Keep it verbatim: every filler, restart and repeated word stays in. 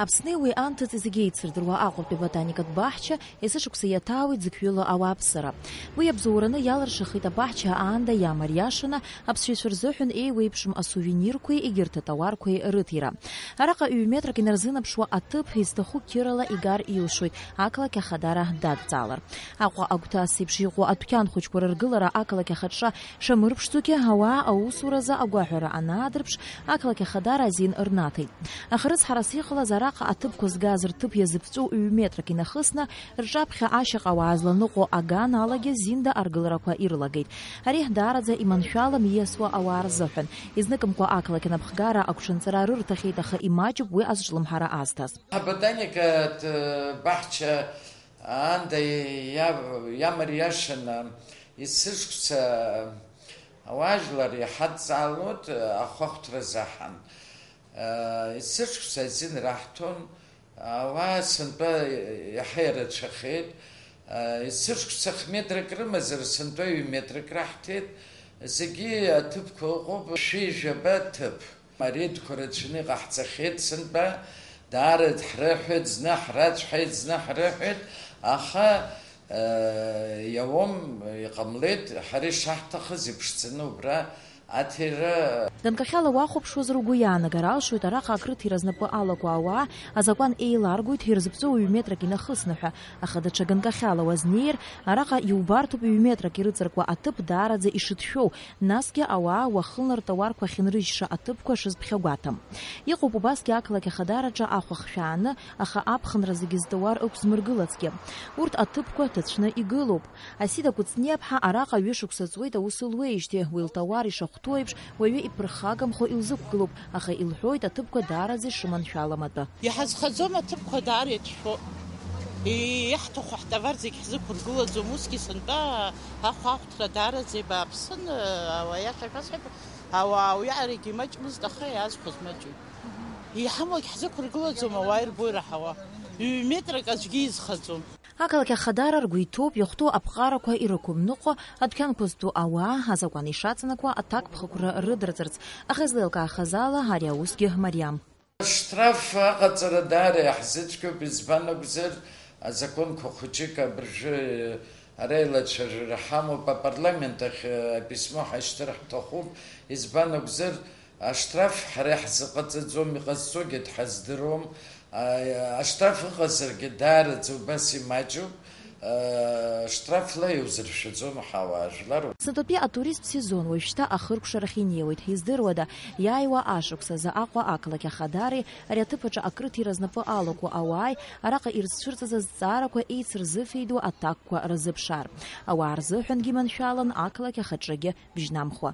Аԥсни уи анҭыҵ зегьы еицырдыруа Аҟәатәи аботаникатә баҳча есышықәса иаҭаауеит зықьҩыла ауааԥсыра. Уи абзоураны иалыршахеит абаҳча аанда иамариашаны аԥсшьацәа рзыҳәан еиуеиԥшым асувенирқәеи егьырҭ атауарқәеи рыҭира. Араҟа ҩ-метрак инарзынаԥшуа аҭыԥ, изҭаху қьырала игар илшоит, ақалақь ахадара дадҵаалар. Аҟәа агәҭас еиԥш иҟоу адәқьан хәыҷқәа рыргылара ақалақь ахаҿра шамырԥшӡогьы, ауаа аусуразы агәаҳәара анаадырԥш, ақалақь ахадара азин рнаҭеит. Аха рыцҳарас иҟалаз араҟа аҭыԥқәа згаз рҭыԥ иазыԥҵәоу ҩ-метрак инахысны, рҿаԥхьа ашьаҟа ауаа зланыҟәо аганалагьы зинда аргыларақәа ирылагеит. Ари даараӡа иманшәалам ииасуа ауаа рзыҳәан. Изныкымкәа ақалақь анапхгара агәҽанҵара рырҭахьеит, аха имаҷуп уи азҿлымҳара азҭаз. Аботаникатә баҳча аанда иа-, иамариашаны есышықәса ауаажәлар иҳадҵаалоит ахәахәҭра заҳан. Есышықәса азин раҳҭон, ауаа сынтәа иаҳа ирацәахеит. Есышықәса хә-метрак рымазар, сынтәа ҩ-метрак раҳҭеит. Зегьы аҭыԥқәа ыҟоуп, шәи жәаба ҭыԥ. Арейдқәа рацәаны иҟаҳҵахьеит сынтәа, даара ҳрыҳәеит, зны ҳрацәҳаит, зны ҳрыҳәеит, аха, э, иауам, иҟамлеит, ҳара ишаҳҭахыз иԥшӡаны убра аҭира. Ганкахьала уахәаԥшуазар угәы иаанагар алшоит, араҟа акрыҭира знапы алаку ауаа азакәан еиларгоит ирзыԥҵәоу ҩ-метрак инахысны ҳәа, аха даҽа ганкахьала уазнеир, араҟа иубарҭоуп ҩ-метрак ирыҵаркуа аҭыԥ даараӡа ишыҭшәоу, насгьы ауаа уахынла ртауарқәа ахьынрыжьша аҭыԥқәа шызԥхьагәаҭам. Иҟоуп убасгьы ақалақь ахадараҿы ахәа хшәааны, аха аԥхынра зегьы зтауар ықәзмыргылацгьы. Урҭ аҭыԥқәа ҭацәны игылоуп. Асида Кәыҵниаԥҳа араҟа ҩышықәса ҵуеит аус луеижьҭеи, уи лтауар ишахәҭоу еиԥш, уаҩы иԥырхагамхо илзықәгылоуп, аха илҳәоит аҭыԥқәа даараӡа ишыманшәалам атәы. Иҳазхаӡом аҭыԥқәа даара иҭшәоуп. Иаҳҭаху ҳтовар зегь ҳзықәыргылаӡом, усгьы сынтәа ахәаахәҭра даараӡа ибааԥсын, ауаа иаша шәасҳәап, ауаа уиаҟарагьы имаҷмызт, аха иаазхәаз маҷҩым. Иҳамоугь ҳзықәыргылаӡом, ауаа ирбо ираҳауа. Ҩ-метрак аӡәгьы изхаӡом. Ақалақь ахадара ргәы иҭоуп иахәҭоу аԥҟарақәа ирықәымныҟәо, адәқьанқәа зтәу ауаа, азакәан ишаҵанакуа аҭакԥхықәра рыдырҵарц, аха излеилкаахаз ала, ари аусгьы мариам. Ашҭраф аҟаҵара даара иаҳзыцәгьоуп, избан акәзар, азакәанқәа хәыҷык абыржәы ара еилацәажәара ҳамоуп, апарламент ахь аписьмо ҳашьҭыр ҳҭахуп, избан акәзар, Аштраф ҳара иаҳзыҟаҵаӡом, иҟазҵогьы дҳаздыруам. А, аштраф ыҟазаргьы даараӡа убас имаҷуп. А, штрафла иузыршәаӡом ҳауаажәлар. Сынтәатәи атуристтә сезон уажәшьҭа ахыркәшарахь инеиуеит. Издыруада, иааиуа ашықәс азы Аҟәа ақалақь ахадареи ари аҭыԥ аҿы акрыҭира знапы алаку ауааи араҟа ирызцәырҵыз азҵаарақәа еицырзыфеидоу аҭакқәа рзыԥшаар. Ауаа рзыҳәангьы маншәалан ақалақь ахаҿрагьы бжьнамхуа.